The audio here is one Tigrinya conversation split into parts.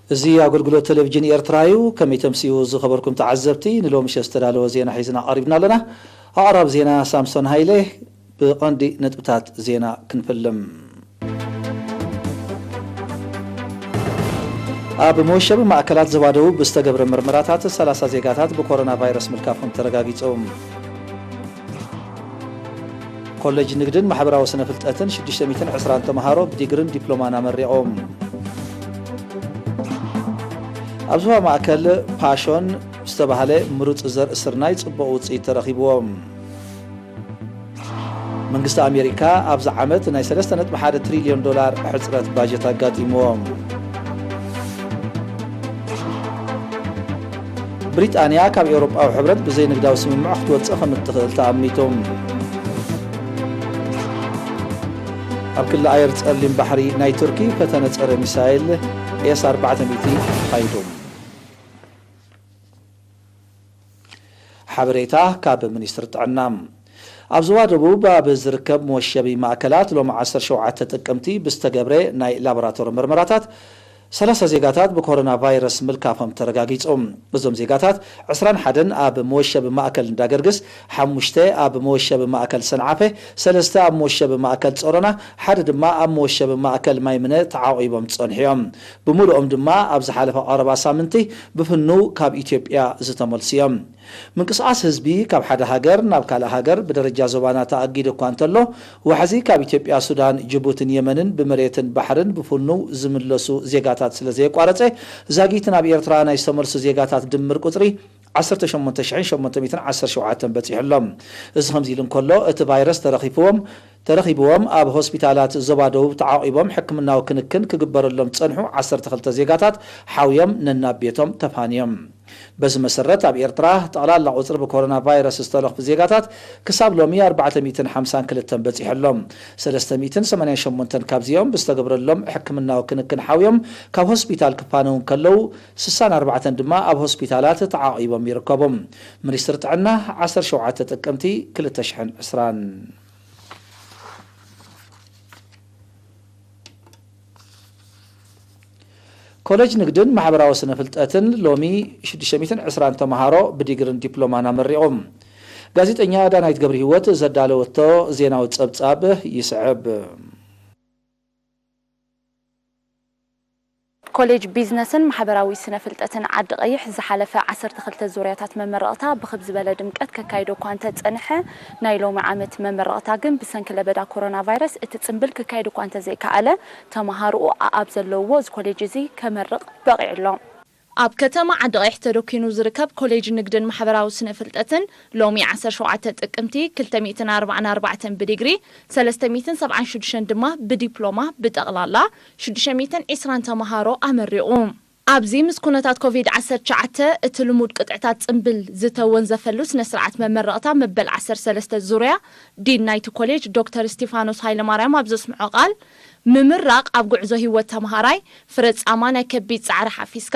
እዚ ኣገልግሎት ቴሌቪዥን ኤርትራ እዩ። ከመይ ተምስዩ ዝኸበርኩም ተዓዘብቲ፣ ንሎሚ ምሸት ዝተዳለወ ዜና ሒዝና ቀሪብና ኣለና። ኣቕራብ ዜና ሳምሶን ሃይለ። ብቐንዲ ነጥብታት ዜና ክንፍልም። ኣብ መወሸቢ ማእከላት ዞባ ደቡብ ብዝተገብረ ምርመራታት ሰላሳ ዜጋታት ብኮሮና ቫይረስ ምልካፎም ተረጋጊጹ። ኮሌጅ ንግድን ማሕበራዊ ስነ ፍልጠትን ሽዱሽተ ሚእትን ዕስራን ተምሃሮ ብዲግርን ዲፕሎማን ኣመሪቖም። ኣብ ዞባ ማእከል ፓሾን ዝተባህለ ምሩጽ ዘርኢ ስርናይ ጽቡቕ ውጽኢት ተረኺብዎ። መንግስቲ ኣሜሪካ ኣብዚ ዓመት ናይ ሰለስተ ነጥቢ ሓደ ትሪልዮን ዶላር ሕጽረት ባጀት ኣጋጢምዎ። ብሪጣንያ ካብ ኤውሮጳዊ ሕብረት ብዘይንግዳዊ ስምምዕ ክትወጽእ ከም እትኽእል ተኣሚቱ። ኣብ ክሊ ኣየር ጸሊም ባሕሪ ናይ ቱርኪ ፈተነ ጸረ ሚሳይል ኤስ ኣርባዕተ ሚእቲ ተኻይዱ። ሓበሬታ ካብ ሚኒስትሪ ጥዕና። ኣብ ዞባ ደቡብ ኣብ ዝርከብ መወሸቢ ማእከላት ሎሚ ዓሰርተ ሸውዓተ ጥቅምቲ ብዝተገብረ ናይ ላቦራቶሪ ምርመራታት ሰላሳ ዜጋታት ብኮሮና ቫይረስ ምልካፎም ተረጋጊጹ። እዞም ዜጋታት ዕስራን ሓደን ኣብ መወሸቢ ማእከል እንዳገርግስ፣ ሓሙሽተ ኣብ መወሸቢ ማእከል ሰንዓፈ፣ ሰለስተ ኣብ መወሸቢ ማእከል ጾሮና፣ ሓደ ድማ ኣብ መወሸቢ ማእከል ማይምነ ተዓቑቦም ዝጸንሑ እዮም። ብምሉኦም ድማ ኣብ ዝሓለፈ ቀረባ ሳምንቲ ብፍኑው ካብ ኢትዮጵያ ዝተመልሱ እዮም። ምንቅስቓስ ህዝቢ ካብ ሓደ ሃገር ናብ ካልእ ሃገር ብደረጃ ዞባና ተኣጊዱ እኳ እንተሎ፣ ዋሕዚ ካብ ኢትዮጵያ፣ ሱዳን፣ ጅቡትን የመንን ብመሬትን ባሕርን ብፍኑው ዝምለሱ ዜጋታት ስለ ዘየቋረጸ፣ ዛጊት ናብ ኤርትራ ናይ ዝተመልሱ ዜጋታት ድምር ቁጽሪ ዓሰርተ ሸሞንተ ሽሕን ሸሞንተ ሚእትን ዓሰርተ ሸውዓተን በጺሑ ኣሎ። እዚ ከምዚ ኢሉ እንከሎ፣ እቲ ቫይረስ ተረኺፍዎም ተረኺብዎም ኣብ ሆስፒታላት ዞባ ደቡብ ተዓቒቦም ሕክምናዊ ክንክን ክግበረሎም ዝጸንሑ ዓሰርተ ክልተ ዜጋታት ሓውዮም ነናብ ቤቶም ተፋንዮም። በዚ መሰረት ኣብ ኤርትራ ጠቕላላ ቁጽሪ ብኮሮና ቫይረስ ዝተለኽፉ ዜጋታት ክሳብ ሎሚ ኣርባዕተ ሚእትን ሓምሳን ክልተን በጺሑ ኣሎ። ሰለስተ ሚእትን ሰማንያን ሸሞንተን ካብዚኦም ብዝተገብረሎም ሕክምናዊ ክንክን ሓውዮም ካብ ሆስፒታል ክፋነዉ እንከለዉ፣ ስሳን ኣርባዕተን ድማ ኣብ ሆስፒታላት ተዓቒቦም ይርከቡ። ሚኒስትሪ ጥዕና ዓሰርተ ሸውዓተ ጥቅምቲ ክልተ ሽሕን ዕስራን። ኮሌጅ ንግድን ማሕበራዊ ስነ ፍልጠትን ሎሚ ሽዱሽተ ሚእትን ዕስራን ተምሃሮ ብዲግርን ዲፕሎማን ኣመሪቑ። ጋዜጠኛ ዳናይት ገብረ ህይወት ዘዳለወቶ ዜናዊ ጸብጻብ ይስዕብ። ኮሌጅ ቢዝነስን ማሕበራዊ ስነ ፍልጠትን ዓዲ ቀይሕ ዝሓለፈ ዓሰርተ ክልተ ዙርያታት መመረቕታ ብኽብ ዝበለ ድምቀት ከካይዶ እኳ እንተጸንሐ፣ ናይ ሎሚ ዓመት መመረቕታ ግን ብሰንኪ ለበዳ ኮሮና ቫይረስ እቲ ጽምብል ክካየድ እኳ እንተዘይከኣለ፣ ተምሃሮኡ ኣኣብ ዘለውዎ እዚ ኮሌጅ እዚ ከመርቕ በቒዑ ኣሎ። ኣብ ከተማ ዓዲ ቀይሕ ተደኪኑ ዝርከብ ኮሌጅ ንግድን ማሕበራዊ ስነ ፍልጠትን ሎሚ ዓሰርተ ሸውዓተ ጥቅምቲ ክልተ ሚእትን ኣርባዓን ኣርባዕተን ብዲግሪ፣ ሰለስተ ሚእትን ሰብዓን ሽዱሽተን ድማ ብዲፕሎማ፣ ብጠቕላላ ሽዱሽተ ሚእትን ዕስራን ተምሃሮ ኣመሪቑ። ኣብዚ ምስ ኩነታት ኮቪድ ዓሰርተ ትሽዓተ እቲ ልሙድ ቅጥዕታት ጽምብል ዝተወንዘፈሉ ስነ ስርዓት መመረቕታ መበል ዓሰርተ ሰለስተ ዙርያ ዲን ናይቲ ኮሌጅ ዶክተር እስቲፋኖስ ሃይለማርያም ኣብ ዘስምዖ ቃል፣ ምምራቕ ኣብ ጉዕዞ ህይወት ተምሃራይ ፍረ ጻማ ናይ ከቢድ ጻዕሪ ሓፊስካ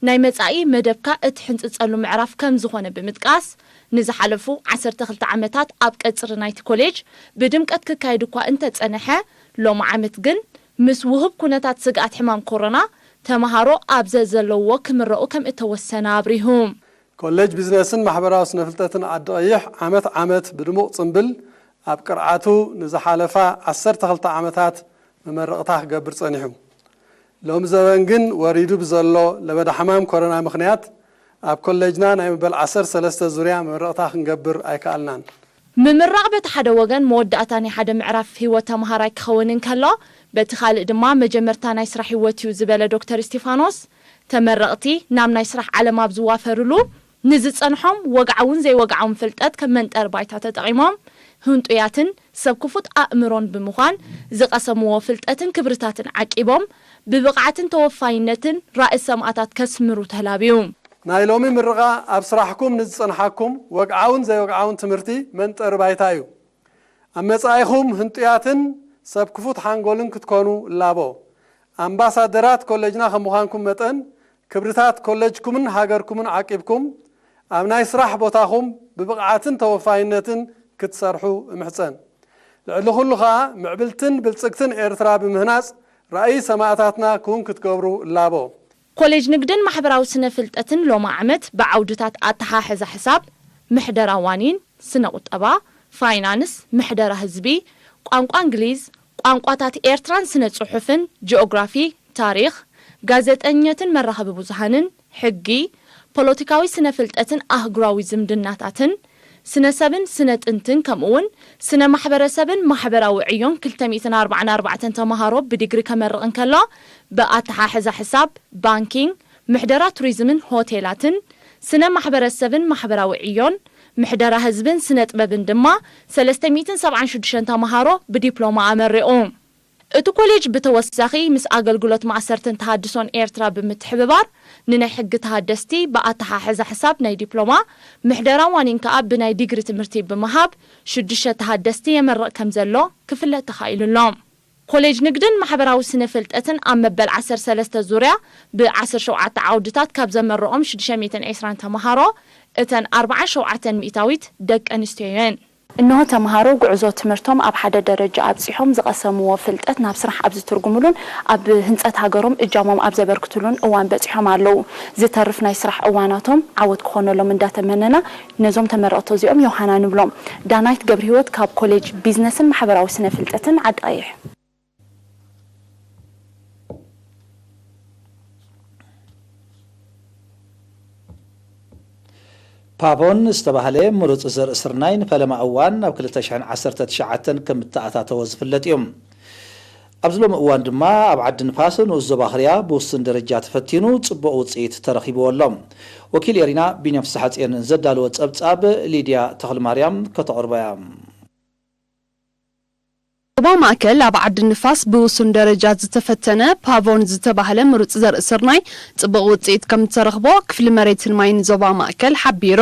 ናይ መጻኢ መደብካ እትሕንጽጸሉ ምዕራፍ ከም ዝኾነ ብምጥቃስ፣ ንዝሓለፉ ዓሰርተ ክልተ ዓመታት ኣብ ቀጽሪ ናይቲ ኮሌጅ ብድምቀት ክካየድ እኳ እንተጸንሐ፣ ሎሚ ዓመት ግን ምስ ውሁብ ኩነታት ስግኣት ሕማም ኮሮና ተምሃሮ ኣብ ዘዘለውዎ ክምረቑ ከም እተወሰነ ኣብሪሁ። ኮሌጅ ቢዝነስን ማሕበራዊ ስነ ፍልጠትን ዓዲ ቀይሕ ዓመት ዓመት ብድሙቕ ጽምብል ኣብ ቅርዓቱ ንዝሓለፋ ዓሰርተ ክልተ ዓመታት መመረቕታ ክገብር ጸኒሑ። ሎሚ ዘበን ግን ወሪዱ ብዘሎ ለበዳ ሕማም ኮሮና ምኽንያት ኣብ ኮሌጅና ናይ መበል ዓሰርተ ሰለስተ ዙርያ መመረቕታ ክንገብር ኣይከኣልናን። ምምራቕ በቲ ሓደ ወገን መወዳእታ ናይ ሓደ ምዕራፍ ህይወት ተምሃራይ ክኸውን እንከሎ፣ በቲ ካልእ ድማ መጀመርታ ናይ ስራሕ ህይወት እዩ ዝበለ ዶክተር እስቲፋኖስ፣ ተመረቕቲ ናብ ናይ ስራሕ ዓለም ኣብ ዝዋፈርሉ ንዝጸንሖም ወግዓውን ዘይወግዓውን ፍልጠት ከም መንጠሪ ባይታ ተጠቒሞም፣ ህንጡያትን ሰብ ክፉት ኣእምሮን ብምዃን ዝቐሰምዎ ፍልጠትን ክብርታትን ዓቂቦም፣ ብብቕዓትን ተወፋይነትን ራእሲ ሰማእታት ከስምሩ ተላብዩ። ናይ ሎሚ ምርቓ ኣብ ስራሕኩም ንዝጸንሓኩም ወግዓውን ዘይወግዓውን ትምህርቲ መንጠሪ ባይታ እዩ። ኣብ መጻኢኹም ህንጡያትን ሰብ ክፉት ሓንጎልን ክትኮኑ እላቦ። ኣምባሳደራት ኮሌጅና ከም ምዃንኩም መጠን፣ ክብርታት ኮሌጅኩምን ሃገርኩምን ዓቂብኩም፣ ኣብ ናይ ስራሕ ቦታኹም ብብቕዓትን ተወፋይነትን ክትሰርሑ እምሕጸን። ልዕሊ ኩሉ ኸኣ፣ ምዕብልትን ብልጽግትን ኤርትራ ብምህናጽ፣ ራእይ ሰማእታትና ክውን ክትገብሩ እላቦ። ኮሌጅ ንግድን ማሕበራዊ ስነ ፍልጠትን ሎማ ዓመት ብዓውድታት ኣተሓሕዛ ሕሳብ፣ ምሕደራ ዋኒን፣ ስነ ቁጠባ፣ ፋይናንስ፣ ምሕደራ ህዝቢ፣ ቋንቋ እንግሊዝ፣ ቋንቋታት ኤርትራን ስነ ጽሑፍን፣ ጂኦግራፊ፣ ታሪኽ፣ ጋዜጠኝነትን መራኸቢ ብዙሃንን፣ ሕጊ፣ ፖለቲካዊ ስነ ፍልጠትን ኣህጉራዊ ዝምድናታትን፣ ስነ ሰብን ስነ ጥንትን ከምኡውን ስነ ማሕበረሰብን ማሕበራዊ ዕዮን ክልተ ሚእትን ኣርባዓን ኣርባዕተን ተምሃሮ ብዲግሪ ከመርቕ እንከሎ፣ ብኣተሓሕዛ ሕሳብ፣ ባንኪንግ፣ ምሕደራ ቱሪዝምን ሆቴላትን፣ ስነ ማሕበረሰብን ማሕበራዊ ዕዮን፣ ምሕደራ ህዝብን ስነ ጥበብን ድማ ሰለስተ ሚእትን ሰብዓን ሽዱሽተን ተምሃሮ ብዲፕሎማ ኣመሪቑ። እቲ ኮሌጅ ብተወሳኺ ምስ ኣገልግሎት ማእሰርትን ተሃድሶን ኤርትራ ብምትሕብባር ንናይ ሕጊ ተሃደስቲ ብኣተሓሕዛ ሕሳብ ናይ ዲፕሎማ፣ ምሕደራ ዋኒን ከኣ ብናይ ዲግሪ ትምህርቲ ብምሃብ ሽዱሽተ ተሃደስቲ የመርቕ ከም ዘሎ ክፍለጥ ተኻኢሉ ኣሎ። ኮሌጅ ንግድን ማሕበራዊ ስነ ፍልጠትን ኣብ መበል ዓሰርተ ሰለስተ ዙርያ ብ ዓሰርተ ሸውዓተ ዓውድታት ካብ ዘመረቖም ሽዱሽተ ሚእትን ዕስራን ተምሃሮ እተን ኣርብዓን ሸውዓተን ሚእታዊት ደቂ ኣንስትዮ እየን። እንሆ ተምሃሮ ጉዕዞ ትምህርቶም ኣብ ሓደ ደረጃ ኣብጺሖም ዝቐሰምዎ ፍልጠት ናብ ስራሕ ኣብ ዝትርጉምሉን ኣብ ህንጸት ሃገሮም እጃሞም ኣብ ዘበርክትሉን እዋን በጺሖም ኣለዉ። ዝተርፍ ናይ ስራሕ እዋናቶም ዓወት ክኾነሎም እንዳተመነና ነዞም ተመረቕቲ እዚኦም ዮሃና ንብሎም። ዳናይት ገብረህይወት ካብ ኮሌጅ ቢዝነስን ማሕበራዊ ስነ ፍልጠትን ዓዲ ቀይሕ። ፓቮን ዝተባህለ ምሩፅ ዘርኢ ስርናይ ንፈለማ እዋን ናብ ክልተ ሽሕን ዓሰርተ ትሽዓተን ከም እተኣታተወ ዝፍለጥ እዩ። ኣብዚ ሎሚ እዋን ድማ ኣብ ዓዲ ንፋስ ንኡስ ዞባ ኽርያ ብውሱን ደረጃ ተፈቲኑ ፅቡቕ ውፅኢት ተረኺብዎ ኣሎ። ወኪል ኤሪና ቢንያም ፍስሓፅዮን ዘዳለወ ፀብፃብ ሊድያ ተኽልማርያም ከተቕርቦ እያ። ዞባ ማእከል ኣብ ዓዲ ንፋስ ብውሱን ደረጃ ዝተፈተነ ፓቮን ዝተባህለ ምሩፅ ዘርኢ ስርናይ ፅቡቕ ውፅኢት ከም ዝተረኽቦ ክፍሊ መሬትን ማይን ዞባ ማእከል ሓቢሩ።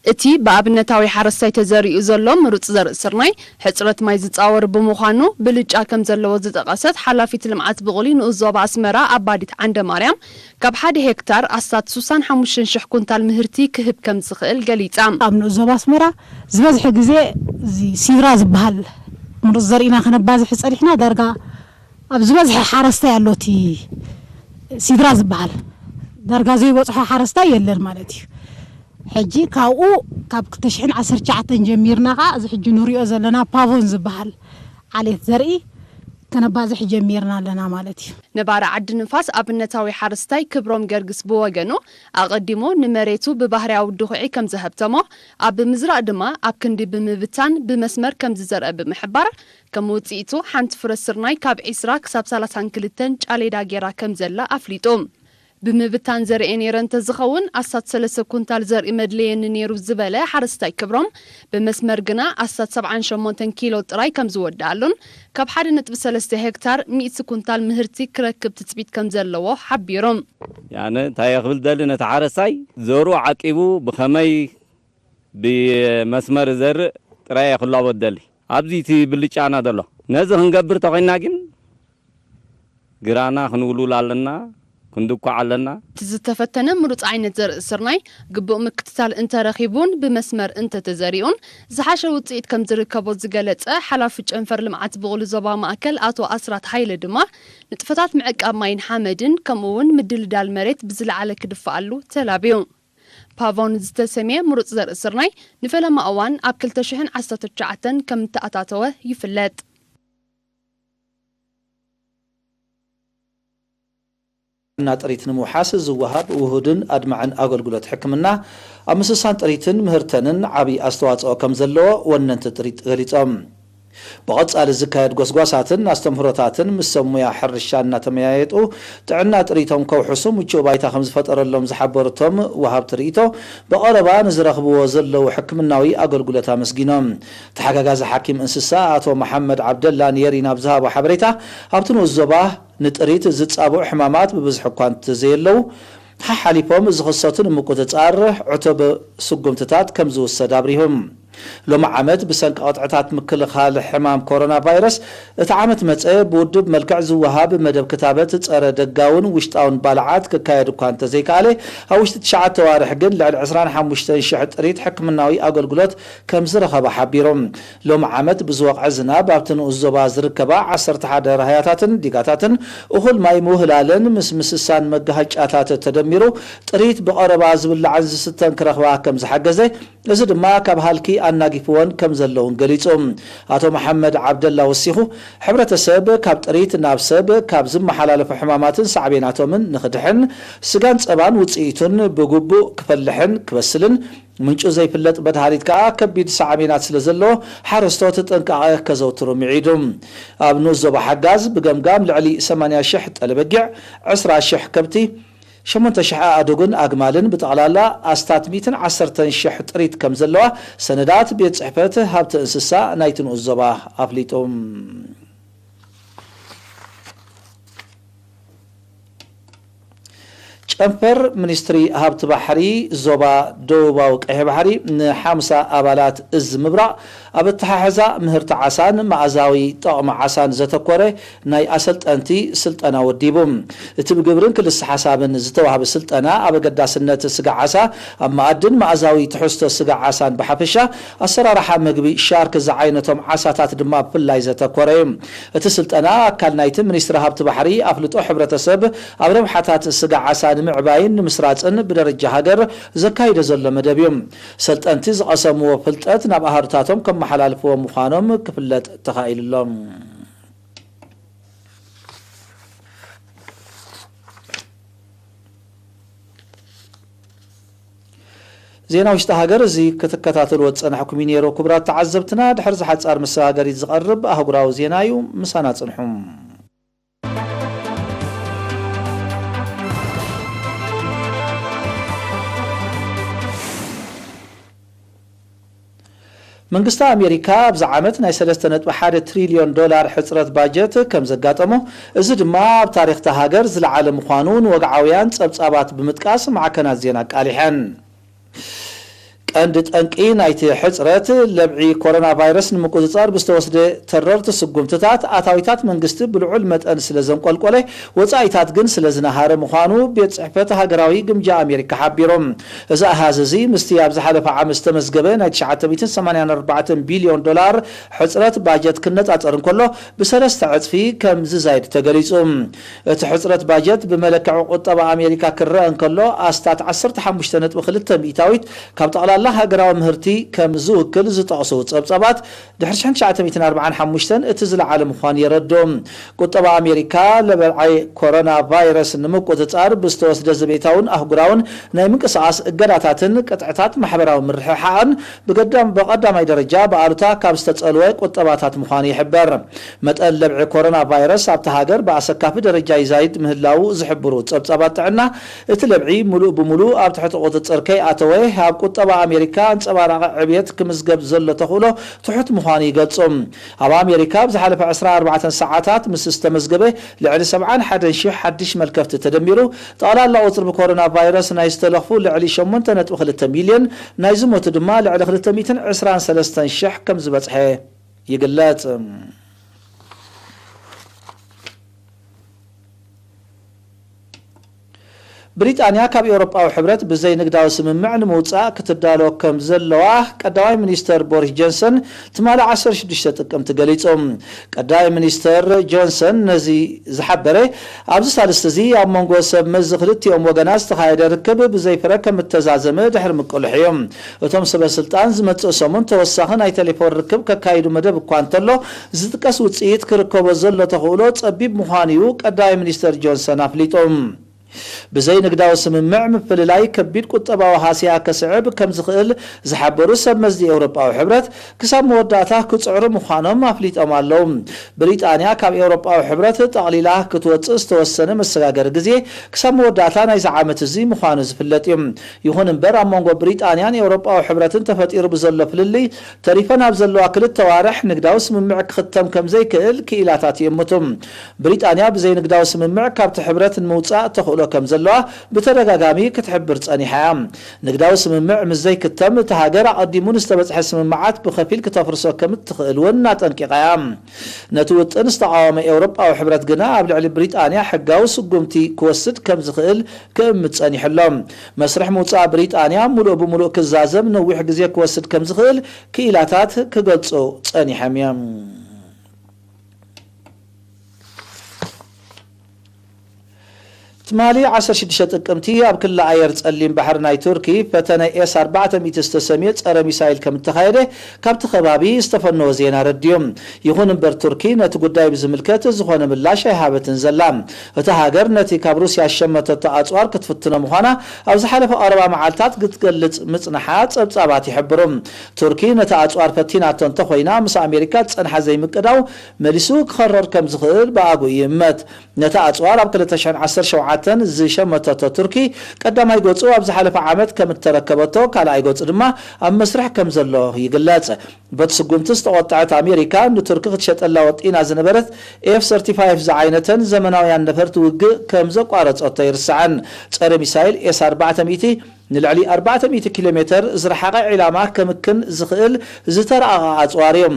እቲ ብኣብነታዊ ሓረስታይ ተዘሪኡ ዘሎ ምሩፅ ዘርኢ ስርናይ ሕፅረት ማይ ዝፃወር ብምዃኑ ብልጫ ከም ዘለዎ ዝጠቐሰት ሓላፊት ልምዓት ብቑሊ ንኡስ ዞባ ኣስመራ ኣባዲት ዓንደማርያም ካብ ሓደ ሄክታር ኣስታት ስሳን ሓሙሽተን ሽሕ ኩንታል ምህርቲ ክህብ ከም ዝኽእል ገሊጻ። ኣብ ንኡስ ዞባ ኣስመራ ዝበዝሐ ግዜ እዚ ሲድራ ዝበሃል ምሩፅ ዘርኢና ከነባዝሕ ጸኒሕና። ዳርጋ ኣብ ዝበዝሐ ሓረስታይ ኣሎ እቲ ሲድራ ዝበሃል። ዳርጋ ዘይበጽሖ ሓረስታይ የለን ማለት እዩ። ሕጂ ካብኡ ካብ ክልተ ሽሕን ዓሰርተ ትሽዓተን ጀሚርና ኸዓ እዚ ሕጂ ንሪኦ ዘለና ፓቮን ዝበሃል ዓሌት ዘርኢ ከነባዝሕ ጀሚርና ኣለና ማለት እዩ። ነባሪ ዓዲ ንፋስ ኣብነታዊ ሓረስታይ ክብሮም ገርግስ ብወገኑ፣ ኣቐዲሙ ንመሬቱ ብባህርያዊ ድኹዒ ከም ዘሀብተሞ፣ ኣብ ምዝራእ ድማ ኣብ ክንዲ ብምብታን ብመስመር ከም ዝዘርአ ብምሕባር፣ ከም ውጽኢቱ ሓንቲ ፍረ ስርናይ ካብ ዒስራ ክሳብ ሰላሳን ክልተን ጫሌዳ ገይራ ከም ዘላ ኣፍሊጡ። ብምብታን ዘርኤ ነይረ እንተዝኸውን ኣስታት ሰለስተ ኩንታል ዘርኢ መድለየኒ ነይሩ ዝበለ ሓረስታይ ክብሮም፣ ብመስመር ግና ኣስታት ሰብዓን ሸሞንተን ኪሎ ጥራይ ከም ዝወድኣሉን ካብ ሓደ ነጥቢ ሰለስተ ሄክታር ሚእቲ ኩንታል ምህርቲ ክረክብ ትጽቢት ከም ዘለዎ ሓቢሩ። ያነ እንታይ እየ ክብል ደሊ፣ ነቲ ሓረስታይ ዘርኡ ዓቂቡ ብኸመይ ብመስመር ዘርእ ጥራይ እየ ክላቦ ደሊ። ኣብዚ እቲ ብልጫና ዘሎ። ነዚ ክንገብር ተኾይንና ግን ግራና ክንውልውል ኣለና፣ ክንድኳዕ ኣለና። እቲ ዝተፈተነ ምሩፅ ዓይነት ዘርኢ ስርናይ ግቡእ ምክትታል እንተረኺቡን ብመስመር እንተተዘሪኡን ዝሓሸ ውፅኢት ከም ዝርከቦ ዝገለፀ ሓላፊ ጨንፈር ልምዓት ብቑሊ ዞባ ማእከል ኣቶ ኣስራት ሃይለ ድማ ንጥፈታት ምዕቃብ ማይን ሓመድን ከምኡ እውን ምድልዳል መሬት ብዝለዓለ ክድፈኣሉ ተላብዩ። ፓቮን ዝተሰምየ ምሩፅ ዘርኢ ስርናይ ንፈለማ እዋን ኣብ ክልተ ሽሕን ዓሰርተ ትሽዓተን ከም እተኣታተወ ይፍለጥ። ጥዕና ጥሪት ንምውሓስ ዝወሃብ ውሁድን ኣድማዕን ኣገልግሎት ሕክምና ኣብ ምስሳን ጥሪትን ምህርተንን ዓብዪ ኣስተዋፅኦ ከም ዘለዎ ወነንቲ ጥሪት ገሊፆም። ብቐጻሊ ዝካየድ ጎስጓሳትን ኣስተምህሮታትን ምስ ሰብ ሙያ ሕርሻ እናተመያየጡ ጥዕና ጥሪቶም ከውሕሱ ምቹእ ባይታ ከም ዝፈጠረሎም ዝሓበሩ እቶም ወሃብቲ ርእይቶ፣ ብቐረባ ንዝረኽብዎ ዘለዉ ሕክምናዊ ኣገልግሎት ኣመስጊኖም። ተሓጋጋዚ ሓኪም እንስሳ ኣቶ መሓመድ ዓብደላ ንየሪና ኣብ ዝሃቦ ሓበሬታ፣ ኣብቲ ንኡስ ዞባ ንጥሪት ዝጻብኡ ሕማማት ብብዝሒ እኳ እንተዘየለዉ፣ ሓሓሊፎም ዝኽሰቱ ንምቁጽጻር ዕቱብ ስጉምትታት ከም ዝውሰድ ኣብሪሁ። ሎሚ ዓመት ብሰንኪ ቅጥዕታት ምክልኻል ሕማም ኮሮና ቫይረስ እቲ ዓመት መጸ ብውድብ መልክዕ ዝወሃብ መደብ ክታበት ጸረ ደጋውን ውሽጣውን ባልዓት ክካየድ እኳ እንተዘይከኣለ፣ ኣብ ውሽጢ ትሽዓተ ዋርሕ ግን ልዕሊ ዕስራን ሓሙሽተን ሽሕ ጥሪት ሕክምናዊ ኣገልግሎት ከም ዝረኸበ ሓቢሮም። ሎሚ ዓመት ብዝወቕዐ ዝናብ ኣብቲ ንኡስ ዞባ ዝርከባ ዓሰርተ ሓደ ራህያታትን ዲጋታትን እኹል ማይ ምውህላለን ምስ ምስሳን መጋሃጫታት ተደሚሩ ጥሪት ብቐረባ ዝብላዕን ዝስተን ክረኽባ ከም ዝሓገዘ፣ እዚ ድማ ካብ ሃልኪ ኣናጊፍወን ከም ዘለውን ገሊጹ። ኣቶ መሓመድ ዓብደላ ወሲኹ፣ ሕብረተሰብ ካብ ጥሪት ናብ ሰብ ካብ ዝመሓላለፉ ሕማማትን ሳዕቤናቶምን ንኽድሕን፣ ስጋን ጸባን ውጽኢቱን ብግቡእ ክፈልሕን ክበስልን፣ ምንጩ ዘይፍለጥ መድሃኒት ከኣ ከቢድ ሳዕቤናት ስለ ዘለዎ፣ ሓረስቶት ጥንቃቐ ከዘውትሩ ምዒዱ። ኣብ ንኡስ ዞባ ሓጋዝ ብገምጋም ልዕሊ ሰማንያ ሽሕ ጠለበጊዕ፣ ዕስራ ሽሕ ከብቲ፣ ሸሞንተ ሽሕ ኣእዱግን ኣግማልን ብጠቕላላ ኣስታት ሚእትን ዓሰርተን ሽሕ ጥሪት ከም ዘለዋ ሰነዳት ቤት ጽሕፈት ሃብቲ እንስሳ ናይቲ ንኡስ ዞባ ኣፍሊጡ። ጨንፈር ሚኒስትሪ ሃብቲ ባሕሪ ዞባ ደቡባዊ ቀይሕ ባሕሪ ንሓምሳ ኣባላት እዝ ምብራቕ ኣብ ኣተሓሕዛ ምህርቲ ዓሳን መኣዛዊ ጠቕሚ ዓሳን ዘተኮረ ናይ ኣሰልጠንቲ ስልጠና ወዲቡ። እቲ ብግብርን ክልስ ሓሳብን ዝተዋህበ ስልጠና ኣብ ኣገዳስነት ስጋ ዓሳ ኣብ መኣድን መኣዛዊ ትሕዝቶ ስጋ ዓሳን ብሓፈሻ ኣሰራርሓ ምግቢ ሻርክ ዝዓይነቶም ዓሳታት ድማ ብፍላይ ዘተኮረ እዩ። እቲ ስልጠና ኣካል ናይቲ ሚኒስትሪ ሃብቲ ባሕሪ ኣፍልጦ ሕብረተሰብ ኣብ ረብሓታት ስጋ ዓሳ ንምዕባይን ንምስራጽን ብደረጃ ሃገር ዘካይዶ ዘሎ መደብ እዩ። ሰልጠንቲ ዝቐሰምዎ ፍልጠት ናብ ኣሃዱታቶም ከመሓላልፍዎ ምዃኖም ክፍለጥ ተኻኢሉሎም። ዜና ውሽጢ ሃገር እዚ ክትከታተልዎ ዝጸናሕኩም እዩ ነይሩ። ክቡራት ተዓዘብትና፣ ድሕሪ ዝሓጻር መሰጋገሪት ዝቐርብ ኣህጉራዊ ዜና እዩ። ምሳና ጽንሑ። መንግስቲ ኣሜሪካ ኣብዚ ዓመት ናይ ሰለስተ ነጥቢ ሓደ ትሪልዮን ዶላር ሕጽረት ባጀት ከም ዘጋጠሞ፣ እዚ ድማ ኣብ ታሪኽ እታ ሃገር ዝለዓለ ምዃኑ ንወግዓውያን ጸብጻባት ብምጥቃስ ማዕከናት ዜና ኣቃሊሐን። ቀንዲ ጠንቂ ናይቲ ሕጽረት ለብዒ ኮሮና ቫይረስ ንምቁጽጻር ብዝተወስደ ተረርቲ ስጉምትታት ኣታዊታት መንግስቲ ብልዑል መጠን ስለ ዘንቆልቆለ፣ ወጻኢታት ግን ስለ ዝነሃረ ምዃኑ ቤት ጽሕፈት ሃገራዊ ግምጃ ኣሜሪካ ሓቢሩ። እዚ ኣሃዝ እዚ ምስቲ ኣብ ዝሓለፈ ዓመት ዝተመዝገበ ናይ ትሽዓተ ሚእትን ሰማንያን ኣርባዕተን ቢልዮን ዶላር ሕጽረት ባጀት ክነጻጸር እንከሎ፣ ብሰለስተ ዕጽፊ ከም ዝዛይድ ተገሊጹ። እቲ ሕጽረት ባጀት ብመለክዒ ቁጠባ ኣሜሪካ ክረአ እንከሎ፣ ኣስታት ዓሰርተ ሓሙሽተ ነጥቢ ክልተ ሚእታዊት ካብ ጠቕላላ ሃገራዊ ምህርቲ ከም ዝውክል ዝጠቕሱ ጸብጻባት፣ ድሕሪ ሽሕን ትሽዓተ ሚእትን ኣርባዓን ሓሙሽተን እቲ ዝለዓለ ምዃኑ የረድኡ። ቁጠባ ኣሜሪካ ለበዓይ ኮሮና ቫይረስ ንምቁጽጻር ብዝተወስደ ዘቤታውን ኣህጉራውን ናይ ምንቅስቓስ እገዳታትን ቅጥዕታት ማሕበራዊ ምርሕሓቕን ብገዳም-፣ ብቐዳማይ ደረጃ ብኣሉታ ካብ ዝተጸልወ ቁጠባታት ምዃኑ ይሕበር። መጠን ለብዒ ኮሮና ቫይረስ ኣብታ ሃገር ብኣሰካፊ ደረጃ ይዛይድ ምህላዉ ዝሕብሩ ጸብጻባት ጥዕና፣ እቲ ለብዒ ምሉእ ብምሉእ ኣብ ትሕቲ ቁጽጽር ከይኣተወ፣ ኣብ ቁጠባ ኣሜሪካ ኣንጸባራቒ ዕብየት ክምዝገብ ዘሎ ተኽእሎ ትሑት ምዃኑ ይገልጹ። ኣብ ኣሜሪካ ኣብ ዝሓለፈ ዕስራን ኣርባዕተን ሰዓታት ምስ ዝተመዝገበ ልዕሊ ሰብዓን ሓደን ሽሕ ሓድሽ መልከፍቲ ተደሚሩ፣ ጠቕላላ ቁጽሪ ብኮሮና ቫይረስ ናይ ዝተለኽፉ ልዕሊ ሸሞንተ ነጥቢ ክልተ ሚልዮን፣ ናይ ዝሞቱ ድማ ልዕሊ ክልተ ሚእትን ዕስራን ሰለስተን ሽሕ ከም ዝበጽሐ ይግለጽ። ብሪጣንያ ካብ ኤውሮጳዊ ሕብረት ብዘይ ንግዳዊ ስምምዕ ንምውጻእ ክትዳሎ ከም ዘለዋ ቀዳማይ ሚኒስተር ቦሪስ ጆንሰን ትማሊ ዓሰርተ ሽዱሽተ ጥቅምቲ ገሊጹ። ቀዳማይ ሚኒስተር ጆንሰን ነዚ ዝሓበረ ኣብዚ ሳልስቲ እዚ ኣብ መንጎ ሰብ መዚ ክልቲኦም ወገናት ዝተኻየደ ርክብ ብዘይ ፍረ ከም እተዛዘመ ድሕሪ ምቅልሑ እዩ። እቶም ሰበ ስልጣን ዝመጽእ ሰሙን ተወሳኺ ናይ ቴሌፎን ርክብ ከካይዱ መደብ እኳ እንተሎ፣ ዝጥቀስ ውጽኢት ክርከቦ ዘሎ ተኽእሎ ጸቢብ ምዃኑ እዩ ቀዳማይ ሚኒስተር ጆንሰን ኣፍሊጡ። ብዘይ ንግዳዊ ስምምዕ ምፍልላይ ከቢድ ቁጠባዊ ሃስያ ከስዕብ ከም ዝኽእል ዝሓበሩ ሰብ መዚ ኤውሮጳዊ ሕብረት፣ ክሳብ መወዳእታ ክጽዕሩ ምዃኖም ኣፍሊጦም ኣለዉ። ብሪጣንያ ካብ ኤውሮጳዊ ሕብረት ጠቕሊላ ክትወጽእ ዝተወሰነ መሰጋገሪ ግዜ ክሳብ መወዳእታ ናይዚ ዓመት እዚ ምዃኑ ዝፍለጥ እዩ። ይኹን እምበር፣ ኣብ መንጎ ብሪጣንያን ኤውሮጳዊ ሕብረትን ተፈጢሩ ብዘሎ ፍልልይ፣ ተሪፈን ኣብ ዘለዋ ክልተ ዋርሕ ንግዳዊ ስምምዕ ክኽተም ከም ዘይክእል ክኢላታት ይእምቱ። ብሪጣንያ ብዘይ ንግዳዊ ስምምዕ ካብቲ ሕብረት ንምውጻእ ተኽእሎ ከም ዘለዋ ብተደጋጋሚ ክትሕብር ጸኒሓ እያ። ንግዳዊ ስምምዕ ምስ ዘይክተም፣ እታ ሃገር ኣቐዲሙ ንዝተበጽሐ ስምምዓት ብኸፊል ክተፍርሶ ከም እትኽእል እውን ኣጠንቂቓ እያ። ነቲ ውጥን ዝተቓወመ ኤውሮጳዊ ሕብረት ግና ኣብ ልዕሊ ብሪጣንያ ሕጋዊ ስጉምቲ ክወስድ ከም ዝኽእል ክእምት ጸኒሑ ኣሎ። መስርሕ ምውጻእ ብሪጣንያ ምሉእ ብምሉእ ክዛዘም ነዊሕ ግዜ ክወስድ ከም ዝኽእል ክኢላታት ክገልጹ ጸኒሖም እዮም። ትማሊ ዓሰርተ ሽዱሽተ ጥቅምቲ ኣብ ክሊ ኣየር ጸሊም ባሕሪ ናይ ቱርኪ ፈተነ ኤስ ኣርባዕተ ሚእቲ ዝተሰምየ ጸረ ሚሳይል ከም እተኻየደ ካብቲ ከባቢ ዝተፈነወ ዜና ረድዩ። ይኹን እምበር ቱርኪ ነቲ ጉዳይ ብዝምልከት ዝኾነ ምላሽ ኣይሃበትን ዘላ። እታ ሃገር ነቲ ካብ ሩስያ ዝሸመተቶ ኣጽዋር ክትፍትኖ ምዃና ኣብ ዝሓለፈ ቀረባ መዓልታት ክትገልጽ ምጽንሓ ጸብጻባት ይሕብሩ። ቱርኪ ነቲ ኣጽዋር ፈቲናቶ እንተኾይና ምስ ኣሜሪካ ዝጸንሓ ዘይምቅዳው መሊሱ ክኸረር ከም ዝኽእል ብኣግኡ ይእመት። ነቲ ኣጽዋር ኣብ ክልተ ሽሕን ዓሰርተ ሸውዓተን ዝሸመተቶ ቱርኪ ቀዳማይ ገጹ ኣብ ዝሓለፈ ዓመት ከም እተረከበቶ፣ ካልኣይ ገጹ ድማ ኣብ መስርሕ ከም ዘሎ ይግለጽ። በቲ ስጉምቲ ዝተቖጠዐት ኣሜሪካ ንቱርኪ ክትሸጠላ ወጢና ዝነበረት ኤፍ ሰርቲፋይቭ ዝዓይነተን ዘመናውያን ነፈርቲ ውግእ ከም ዘቋረጸቶ ኣይርሳዕን። ጸረ ሚሳይል ኤስ ኣርባዕተ ሚእቲ ንልዕሊ ኣርባዕተ ሚእቲ ኪሎ ሜተር ዝረሓቐ ዒላማ ከምክን ዝኽእል ዝተረቐቐ ኣጽዋር እዩ።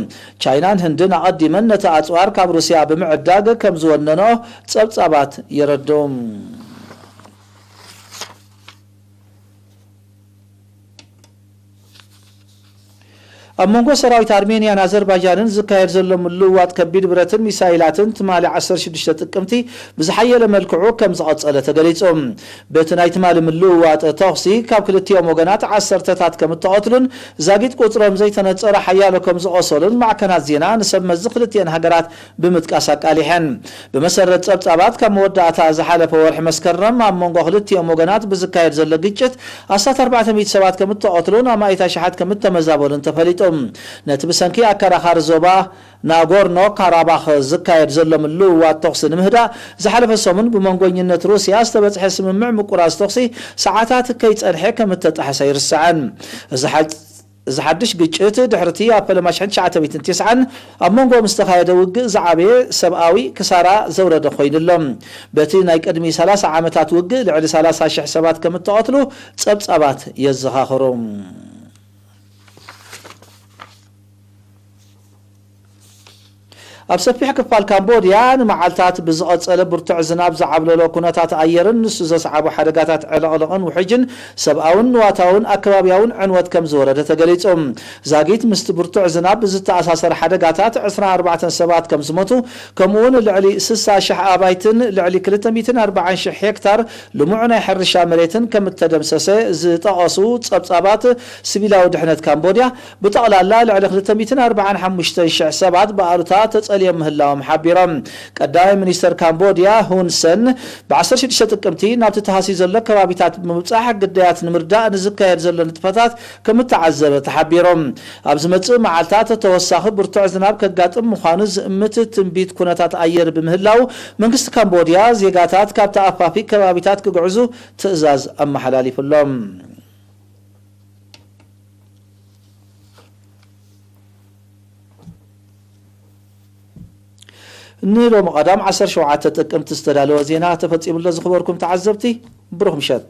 ቻይናን ህንድን ኣቐዲመን ነቲ ኣጽዋር ካብ ሩስያ ብምዕዳግ ከም ዝወነንኦ ጸብጻባት የረድኡ። ኣብ መንጎ ሰራዊት ኣርሜንያን ኣዘርባይጃንን ዝካየድ ዘሎ ምልውዋጥ ከቢድ ብረትን ሚሳይላትን ትማሊ ዓሰርተ ሽዱሽተ ጥቅምቲ ብዝሓየለ መልክዑ ከም ዝቐጸለ ተገሊጹ። በቲ ናይ ትማሊ ምልውዋጥ ተኹሲ ካብ ክልቲኦም ወገናት ዓሰርተታት ከም እተቐትሉን ዛጊት ቁጽሮም ዘይተነጸረ ሓያሎ ከም ዝቖሰሉን ማዕከናት ዜና ንሰብ መዚ ክልቲአን ሃገራት ብምጥቃስ ኣቃሊሐን። ብመሰረት ጸብጻባት ካብ መወዳእታ ዝሓለፈ ወርሒ መስከረም ኣብ መንጎ ክልቲኦም ወገናት ብዝካየድ ዘሎ ግጭት ኣስታት ኣርባዕተ ሚእቲ ሰባት ከም እተቐትሉን ኣማኢት ኣሽሓት ከም እተመዛበሉን ተፈሊጡ። ነቲ ብሰንኪ ኣከራኻሪ ዞባ ናጎርኖ ካራባኽ ዝካየድ ዘሎ ምልውዋጥ ተኹሲ ንምህዳእ ዝሓለፈ ሰሙን ብመንጎኝነት ሩስያ ዝተበጽሐ ስምምዕ ምቁራጽ ተኹሲ ሰዓታት ከይጸንሐ ከም እተጣሕሰ ኣይርሳዕን። እዚ ሓ- እዚ ሓድሽ ግጭት ድሕርቲ ኣብ ፈለማ ሽሕን ትሽዓተ ሚእትን ተስዓን ኣብ መንጎኦም ዝተኻየደ ውግእ ዝዓበየ ሰብኣዊ ክሳራ ዘውረደ ኮይኑ ኣሎ። በቲ ናይ ቅድሚ ሰላሳ ዓመታት ውግእ ልዕሊ ሰላሳ ሽሕ ሰባት ከም እተቐትሉ ጸብጻባት የዘኻኽሩ። ኣብ ሰፊሕ ክፋል ካምቦድያ ንመዓልታት ብዝቐጸለ ብርቱዕ ዝናብ ዝዓብለሎ ኩነታት ኣየርን ንሱ ዘስዓቦ ሓደጋታት ዕልቕልቕን ውሕጅን ሰብኣውን ንዋታውን ኣከባብያውን ዕንወት ከም ዝወረደ ተገሊጹ። ዛጊት ምስቲ ብርቱዕ ዝናብ ብዝተኣሳሰር ሓደጋታት ዕስራን ኣርባዕተን ሰባት ከም ዝሞቱ፣ ከምኡውን ልዕሊ ስሳ ሽሕ ኣባይትን ልዕሊ ክልተ ሚእትን ኣርባዓን ሽሕ ሄክታር ልሙዕ ናይ ሕርሻ መሬትን ከም እተደምሰሰ ዝጠቐሱ ጸብጻባት ሲቪላዊ ድሕነት ካምቦድያ፣ ብጠቕላላ ልዕሊ ክልተ ሚእትን ኣርባዓን ሓሙሽተን ሽሕ ሰባት ብኣሉታ ተጸልዮም ምህላዎም ሓቢሮም። ቀዳማይ ሚኒስተር ካምቦድያ ሁን ሰን ብ ዓሰርተ ሽዱሽተ ጥቅምቲ ናብቲ ተሃስዩ ዘሎ ከባቢታት ብምብጻሕ ግዳያት ንምርዳእ ንዝካየድ ዘሎ ንጥፈታት ከም እተዓዘበ ተሓቢሮም። ኣብ ዝመጽእ መዓልታት ተወሳኺ ብርቱዕ ዝናብ ከጋጥም ምዃኑ ዝእምት ትንቢት ኩነታት ኣየር ብምህላው መንግስቲ ካምቦድያ ዜጋታት ካብ ተኣፋፊ ከባቢታት ክግዕዙ ትእዛዝ ኣመሓላሊፉሎም። ንሎሚ ቀዳም ዓሰርተ ሸውዓተ ጥቅምቲ ዝተዳለወ ዜና ተፈጺሙ ኣሎ። ዝኽበርኩም ተዓዘብቲ፣ ብሩኽ ምሸት።